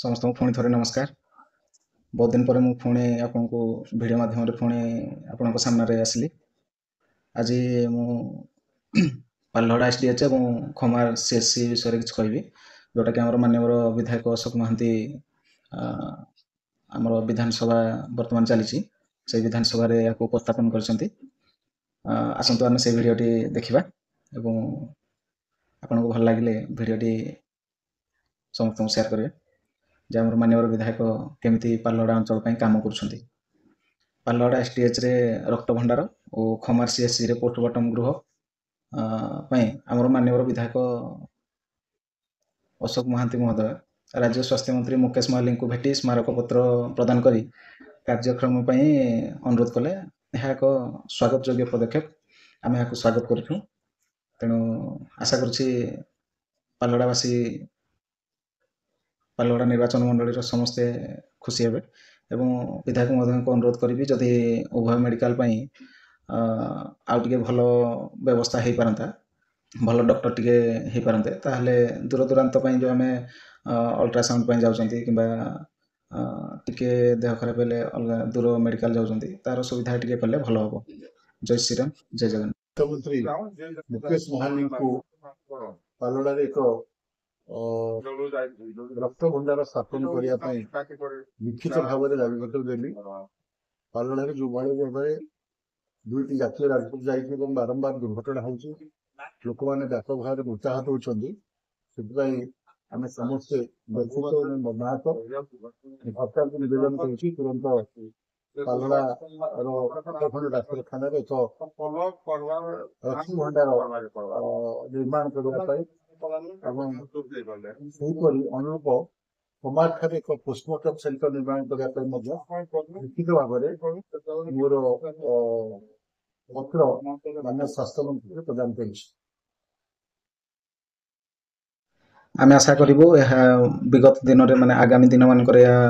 ସମସ୍ତଙ୍କୁ ପୁଣି ଥରେ ନମସ୍କାର। ବହୁତ ଦିନ ପରେ ମୁଁ ପୁଣି ଆପଣଙ୍କୁ ଭିଡ଼ିଓ ମାଧ୍ୟମରେ ପୁଣି ଆପଣଙ୍କ ସାମ୍ନାରେ ଆସିଲି। ଆଜି ମୁଁ ପାଲଲହଡ଼ା ଏସ୍ ଡି ଏଚ୍ ଏବଂ ଖମାର ସି ଏସ୍ ସି ବିଷୟରେ କିଛି କହିବି, ଯେଉଁଟାକି ଆମର ମାନ୍ୟବର ବିଧାୟକ ଅଶୋକ ମହାନ୍ତି ଆମର ବିଧାନସଭା ବର୍ତ୍ତମାନ ଚାଲିଛି, ସେଇ ବିଧାନସଭାରେ ଏହାକୁ ଉପସ୍ଥାପନ କରିଛନ୍ତି। ଆସନ୍ତୁ ଆମେ ସେଇ ଭିଡ଼ିଓଟି ଦେଖିବା ଏବଂ ଆପଣଙ୍କୁ ଭଲ ଲାଗିଲେ ଭିଡ଼ିଓଟି ସମସ୍ତଙ୍କୁ ସେୟାର କରିବେ ଯେ ଆମର ମାନ୍ୟବର ବିଧାୟକ କେମିତି ପାଲଲହଡ଼ା ଅଞ୍ଚଳ ପାଇଁ କାମ କରୁଛନ୍ତି। ପାଲଲହଡ଼ା ଏସ୍ ଟି ଏଚ୍ରେ ରକ୍ତ ଭଣ୍ଡାର ଓ ଖମାର ସି ଏସ୍ ସିରେ ପୋଷ୍ଟମର୍ଟମ ଗୃହ ପାଇଁ ଆମର ମାନ୍ୟବର ବିଧାୟକ ଅଶୋକ ମହାନ୍ତି ମହୋଦୟ ରାଜ୍ୟ ସ୍ୱାସ୍ଥ୍ୟମନ୍ତ୍ରୀ ମୁକେଶ ମହାଲିଙ୍କୁ ଭେଟି ସ୍ମାରକପତ୍ର ପ୍ରଦାନ କରି କାର୍ଯ୍ୟକ୍ରମ ପାଇଁ ଅନୁରୋଧ କଲେ। ଏହା ଏକ ସ୍ୱାଗତ ଯୋଗ୍ୟ ପଦକ୍ଷେପ, ଆମେ ଏହାକୁ ସ୍ୱାଗତ କରୁଛୁ। ତେଣୁ ଆଶା କରୁଛି ପାଲଲହଡ଼ାବାସୀ, ପାଲଲହଡ଼ା ନିର୍ବାଚନ ମଣ୍ଡଳୀର ସମସ୍ତେ ଖୁସି ହେବେ ଏବଂ ବିଧାୟକ ମହୋଦୟଙ୍କୁ ଅନୁରୋଧ କରିବି, ଯଦି ଉଭୟ ମେଡ଼ିକାଲ ପାଇଁ ଆଉ ଟିକେ ଭଲ ବ୍ୟବସ୍ଥା ହେଇପାରନ୍ତା, ଭଲ ଡକ୍ଟର ଟିକେ ହେଇପାରନ୍ତେ, ତାହେଲେ ଦୂର ଦୂରାନ୍ତ ପାଇଁ ଯେଉଁ ଆମେ ଅଲ୍ଟ୍ରାସାଉଣ୍ଡ ପାଇଁ ଯାଉଛନ୍ତି କିମ୍ବା ଟିକେ ଦେହ ଖରାପ ହେଲେ ଅଲଗା ଦୂର ମେଡ଼ିକାଲ ଯାଉଛନ୍ତି, ତାର ସୁବିଧା ଟିକେ କଲେ ଭଲ ହେବ। ଜୟ ଶ୍ରୀରାମ, ଜୟ ଜଗନ୍ନାଥ। ମୁଖ୍ୟମନ୍ତ୍ରୀ ମୁକେଶ ମହାଲିଙ୍କୁ ପାଲଲହଡ଼ାରେ ଏକ ରକ୍ତ ଭଣ୍ଡାର ସ୍ଥାପନ କରିବା ପାଇଁ ଲିଖିତ ଭାବରେ ଦାବିପତ୍ର ଦେଲି। ପାଲଲହଡ଼ାରେ ଯେଉଁଭଳି ଭାବରେ ଦୁଇଟି ଜାତୀୟ ରାଜପଥ ଯାଇଛି ଏବଂ ବାରମ୍ବାର ଦୁର୍ଘଟଣା ହେଉଛି, ଲୋକମାନେ ବ୍ୟାପକ ଭାବରେ ମୃତାହତ ହେଉଛନ୍ତି, ସେଥିପାଇଁ ଆମେ ସମସ୍ତେ ବ୍ୟଥିତ ଏବଂ ମର୍ମାହତ। ସରକାରଙ୍କୁ ନିବେଦନ କରୁଛି, ତୁରନ୍ତ ପାଲଲହଡ଼ାର ଉପଖଣ୍ଡ ଡାକ୍ତରଖାନାରେ ଏକ ରକ୍ତ ଭଣ୍ଡାର ନିର୍ମାଣ କରିବା ପାଇଁ ଏବଂ ସେହିପରି ଅନୁରୂପ ଖମାରଠାରେ ଏକ ପୋଷ୍ଟମର୍ଟମ ସେଣ୍ଟର ନିର୍ମାଣ କରିବା ପାଇଁ ମଧ୍ୟ ଲିଖିତ ଭାବରେ ମୋର ପତ୍ର ମାନ୍ୟ ସ୍ୱାସ୍ଥ୍ୟମନ୍ତ୍ରୀଙ୍କୁ ପ୍ରଦାନ କରିଛି। ଆମେ ଆଶା କରିବୁ ଏହା ବିଗତ ଦିନରେ, ମାନେ ଆଗାମୀ ଦିନମାନଙ୍କରେ ଏହା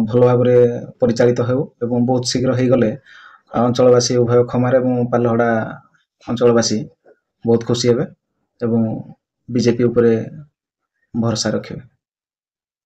ଭଲ ଭାବରେ ପରିଚାଳିତ ହେଉ ଏବଂ ବହୁତ ଶୀଘ୍ର ହେଇଗଲେ ଅଞ୍ଚଳବାସୀ, ଉଭୟ ଖମାର ଏବଂ ପାଲଲହଡ଼ା ଅଞ୍ଚଳବାସୀ ବହୁତ ଖୁସି ହେବେ ଏବଂ ବିଜେପି ଉପରେ ଭରସା ରଖିବେ।